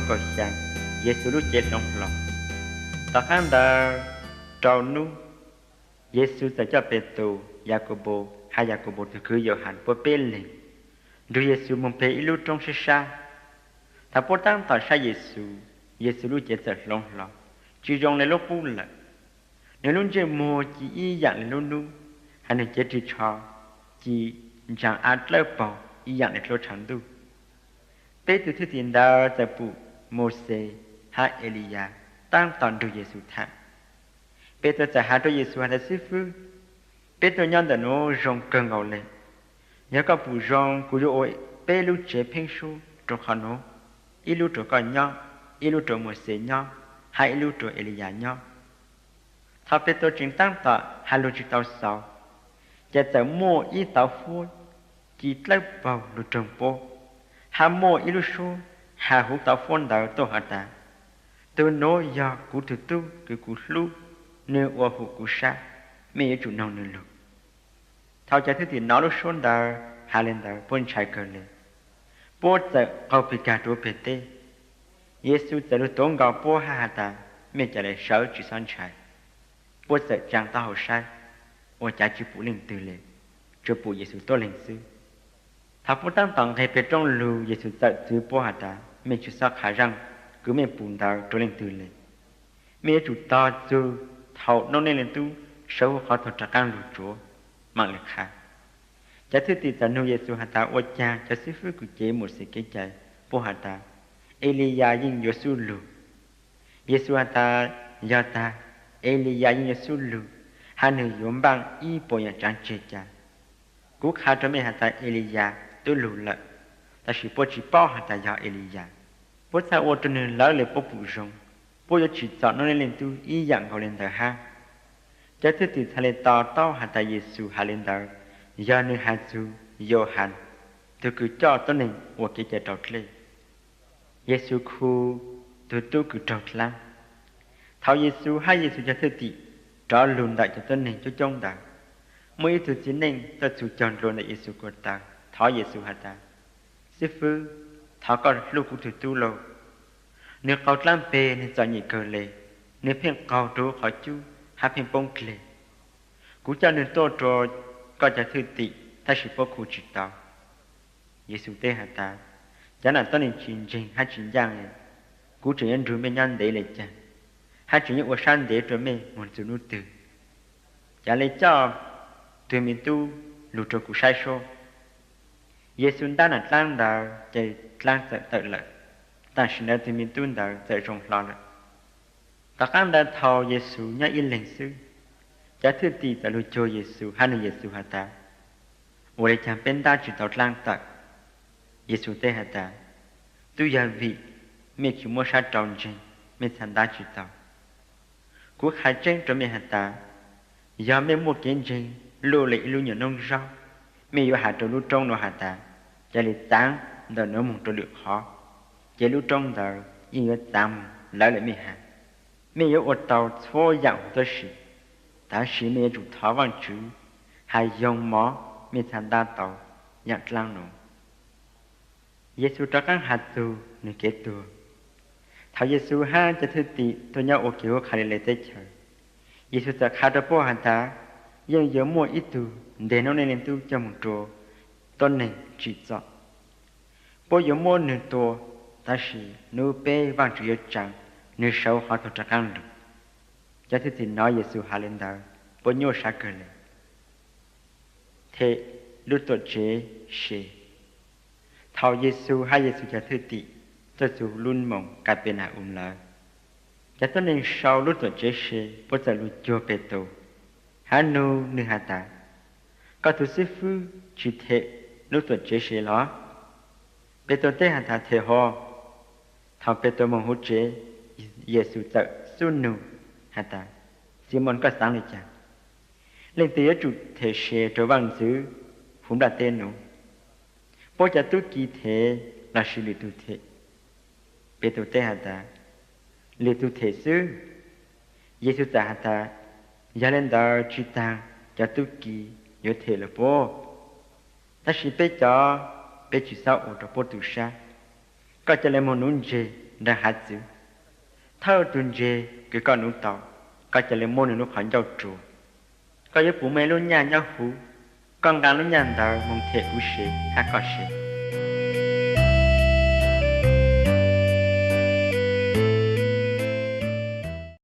kaum xya, Yexus lub cev hloov hlo. Tom qab ntawd rau hnub, Yexus txawm coj Petus, Yakaunpaus hab Yakaunpaus tus kwv Yauhas puab peb leeg nrug Yexus moog peg ib lub roob sib sab. Thaum puab taab tom saib Yexus, Yexus lub cev txawm hloov hlo, tsi zoo le lub qub lawm. Nwg lub ntsej muag ci ib yaam le lub nub, hab nwg cev ris tsho ci ntsaa av dlawb paug ib yaam le dluab tshav ntuj. Peb tug thwj tim ntawd txawm pum Mauxes hab Eliyas taab tom nrug Yexus tham. Petus txawm has rua Yexus has tas, Xib fwb, peb tuaj nyob ntawm nuav zoo kawg nkaus le. Yog koj pum zoo, kuv yuav ua peb lub tsev pheeb suab rua qhov nuav, ib lub rua koj nyob, ib lub rua Mauxes nyob, hab ib lub rua Eliyas nyob. Thaum Petus tseem taab tom has lug tsi tau xaus, ces txawm muaj ib tauv fuab ci dlawb paug lug raug puab, hab muaj ib lub suab has huv tauv fuab ntawd tuaj has tas, Tug nuav yog kuv tug tub kws kuv hlub, nwg ua huv kuv sab, mej yuav tsum noog nwg lug. Thaum cov thwj tim nov lub suab ntawd has le ntawd, puab ntshai kawg le. Puab txawm qaug pes kag rua peg teb. Yexus txawm lug tuav nkaus puab hab has tas, Mej ca le sawv, tsi xob ntshai. Puab txawm tsaa taub hau saib, ua cav tsi pum leej twg le, tsuas pum Yexus tuab leeg xwb. Thaum puab taab tom nqeg peg rooj lug, Yexus txawm txwv puab has tas, Mej tsi xob qha zaaj kws mej pum ntawd rua leej twg le. Mej yuav tsum tog txug thaum noob neej leej tub sawv huv qhov tuag rov qaab lug tsuav maam le qha. Cov thwj tim txawm nug Yexus has tas, Ua caag cov xib fwb kws cev Mauxes kev cai puab has tas, Eliyas yeej yuav xub lug? Yexus has tas, Yog tag, Eliyas yeej yuav xub lug, hab nwg yuav npaaj ib puas yaam tsaav tseg ca. Kuv qha rua mej has tas Eliyas tub lug lawm, tab sis puab tsi paub has tas yog Eliyas. Puab txhaj ua rua nwg lawv le puab pum zoo. Puab yuav tsim txom noob neej leej tub ib yaam nkaus le ntawd hab. Cov thwj tim txhad le to taub has tas Yexus has le ntawd yog nwg has txug Yauhas, tug kws coj tuab neeg ua kev cai rau dlej. Yexus khu tug tub kws raug dlaab. Thaum Yexus hab Yexus cov thwj tim rov lug ntawm cov tuab neeg coob coob ntawd, muaj ib tug txiv neej tuaj txug caug ntua ntawm Yexus ko taw thov Yexus has tas, Xib fwb, thov koj hlub kuv tug tub lauj. Nwg qaug dlaab peg, nwg txom nyem kawg le, nwg pheej qaug rua huv qhov cub hab pheej poob dleg. Kuv coj nwg tuaj rua koj cov thwj tim, tab sis puab khu tsi tau. Yexus teb has tas, Cov nam tuab neeg tsi ntseeg hab tsi ncaaj, kuv tseem yuav nrug mej nyob ntev le caag, hab tseem yuav ua sab ntev rua mej moog txug nub twg? Ca le coj tug me tub lug rua kuv saib suab. Yexus ntab nam dlaab ntawd ces dlaab txawm tawm lawm. Tam sim ntawd tug me tub ntawd txawm zoo hlo lawm. Tom qaab ntawd thaum Yexus nyob ib leeg xwb, cov thwj tim txawm lug cuag Yexus hab nug Yexus has tas, Ua le caag peb ntab tsi tau dlaab tawm? Yexus teb has tas, Tub yog vim mej tsi muab sab rau ntseeg, mej txhaj ntab tsi tau. Kuv qha tseeb rua mej has tas, yog mej muaj kev ntseeg luj le ib lub nyuam noob zaub, mej yuav has rua lub roob nuav has tas, Ca le txaav ntawm nuav moog rua lwm qhov, ces lub roob ntawd yeej yuav txaav moog lawv le mej has. Mej yuav ua tau txhua yaam huv tuab si, tab sis mej yuav tsum thov Vaajtswv has yoo mov, mej txhaj ntab tau yaam dlaab nuav. Yexus rov qaab has txug nwg kev tuag. Thaum Yexus hab cov thwj tim tuaj nyob ua ke huv Khaliles teb chaws, Yexus txawm qha rua puab has tas, Yeej yuav muaj ib tug nteg noob neej leej tub coj moog rua tuab neeg tsim txom. Puab yuav muab nwg tua, tab sis nub peb Vaajtswv yuav tsaa nwg sawv huv qhov tuag rov qaab lug. Cov thwj tim nov Yexus has le ntawd, puab nyuaj sab kawg le. Them lub tuam tsev se. Thaum Yexus hab Yexus cov thwj tim tuaj txug lub moos Kapenaus lawm, cov tuab neeg sau lub tuam tsev se, puab txawm lug cuag Petus hab nug nwg has tas, Koj tug xib fwb tsi them lub tuam tsev se los? Petus teb has tas, Them hov. Thaum Petus moog huv tsev, Yexus txawm xub nug has tas, Ximoos, koj xaav le caag? Leej twg yuav tsum them se rua vaaj ntxwv huv nplaj teb nuav? Puab cov tub ki them lossis lwm tug them? Petus teb has tas, Lwm tug them xwb. Yexus txawm has tas, Yog le ntawd tsi taag cov tub ki yuav them lawm puab, tab sis peb cov, peb tsi xob ua rua puab tu sab. Koj ca le moog nuv ntseg Nraug Hav Txwv, thawj tus ntseg kws koj nuv tau, koj ca le muab nwg lub qhov ncauj rua. Koj yuav pum muaj ib lub nyaj nyob huv, koj nqaa lub nyaj ntawd moog them kuv se hab koj se.